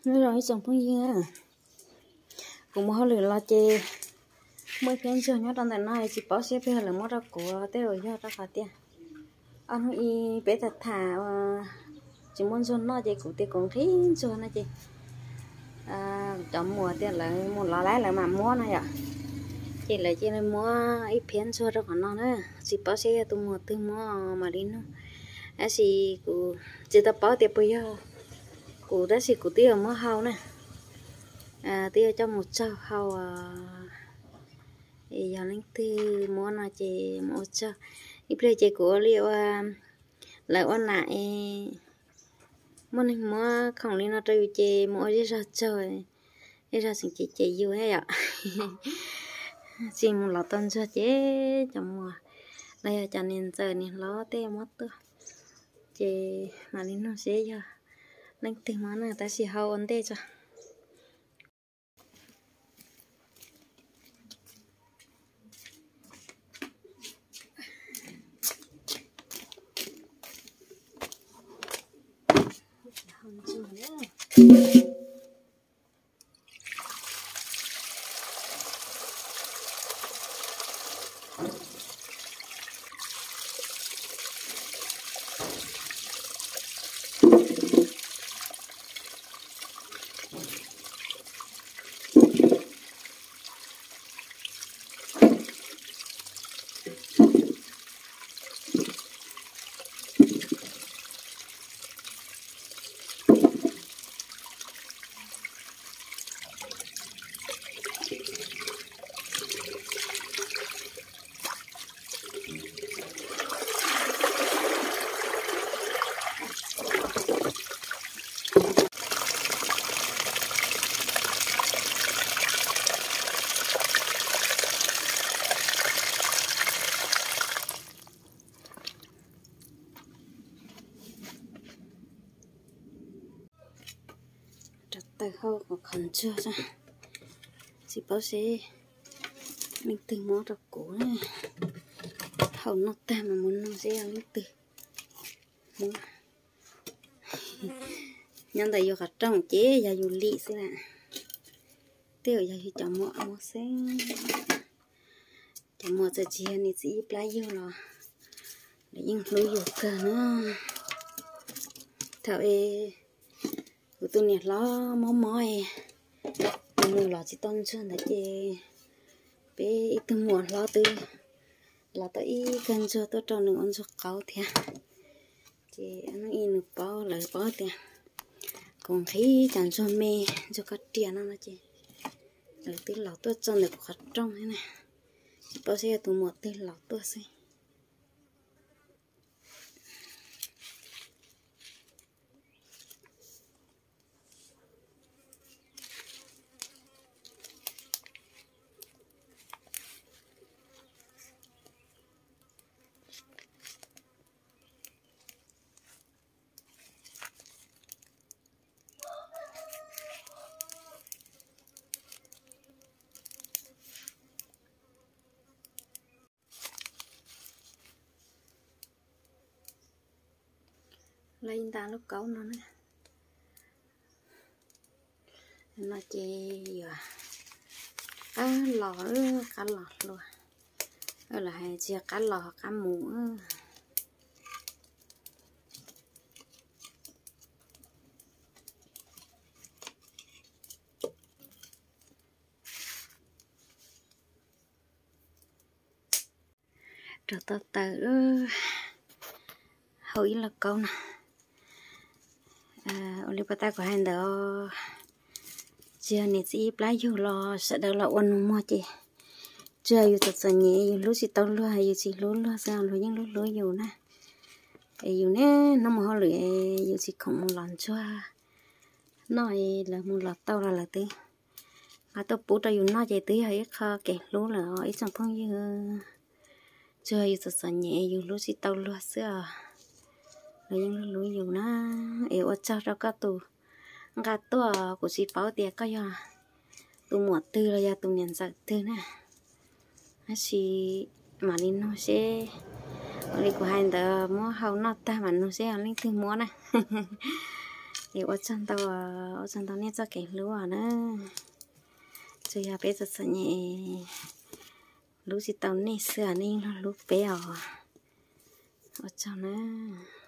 Nyob zoo ib tsoom phooj ywg, kuv mus hauj lwm los ces muaj ib phiab ntsuag nyob rau ntawm no tsis paub seb puas yog lawv muab rau kuv tej zaum yog rau qhov tias ob hnub ib peb tham tham tsis muaj ntsuag noj ces kuv tias kuv nqhis ntsuag no ces cov muam tias lawv mus lov lawv mam muab no yom. Ces lawv cia li muab ib phiab ntsuag rau qhov no na, tsis paub seb yog tus muam twg muab mam li nug. Tab sis kuv tsis tau paub tias puas yog kuv tab sis kuv twb yuav muab hau na, twb yuav coj mus tsaug hau. Yog leej twg muab no ces mus ua tsaug. Ib pliag ces kuv ua li ua lawv ua nam es muaj neeg muab khoom li no rau yus ces mus ua zej zog tsaug, zej zog tseem cem cem yus yom. Tsis mus lov tau ntsuag ces cov muam los yog cov niam ntxawm niam hlob tej muab tuaj ces mam li nug seb yog leej twg muab na, tab sis hau ua ntej tso. Rau taws hau qhov ntsuag, tsis paub seb leej twg muab rau kuv. Hau noj tag mas mus nug seb yog leej twg muab. Nyob ntawm yus qhov rooj ces yog yus lim xwb las. Tej zaum yog yus cov muam muab xwb. Cov muam txawm tsis yog niam txiv ib plab yug los lawv yeej hlub yus kawg na. Thaum es kuv tus niam hlob mob mob es nws mus lov tsis tau ntsuag ntawd ces peb ib tug muam hlob twb lov tau ib kawm ntsuag tuaj rau nws ua ntsuag qaub thiab. Ces nws paub, lawv paub tias kuv nqhis cov ntsuag me, ntsuag koj riam no no ces lawv twb lov tuaj txog ntawm kuv qhov rooj thiab na. Tsis paub seb yog tus muam twg lov tuaj xwb. Lawv nta lub kaub no na. No ces yuav qab los, qab los hlua, lawv hais tsis yog qab los qab mus. Rau tau taws, hau ib lauj kaub na. Ua li puag ta kuv hais ntawd, tsis yog niam txiv ib plab yug los sawv daws los ua nus muag ces tsuas yus txom txom nyem yus hlub tsis tau luag, yus tsis hlub luag xwb luag yeej hlub hlub yus na. Es yus niaj hnub mus hauj lwm, yus tsis khoom mus lov ntsuag noj, lawv mus lov tau los lawv twb nqa tuaj pub rau yus noj ces twb yog ib qho kev hlub lawm os ib tsoom phooj ywg. Tsuas yus txom txom nyem yus hlub tsis tau luag xwb os, luag yeej hlub hlub yus na. Es ua tsaug rau koj tus nqa tuaj, kuv tsis paub tias koj yog tus muam twg los yog tus niam ntxawm twg na. Tab sis mam li nug seb, ua li kuv hais ntawd muab hau noj tag mam nug seb yog leej twg muab na. Es ua tsaug ntau, ua tsaug ntau nej txoj kev hlub os na. Tsuas yog peb txom txom nyem hlub tsis tau nej xwb, nej yeej hlub peb os. Ua tsaug nawb.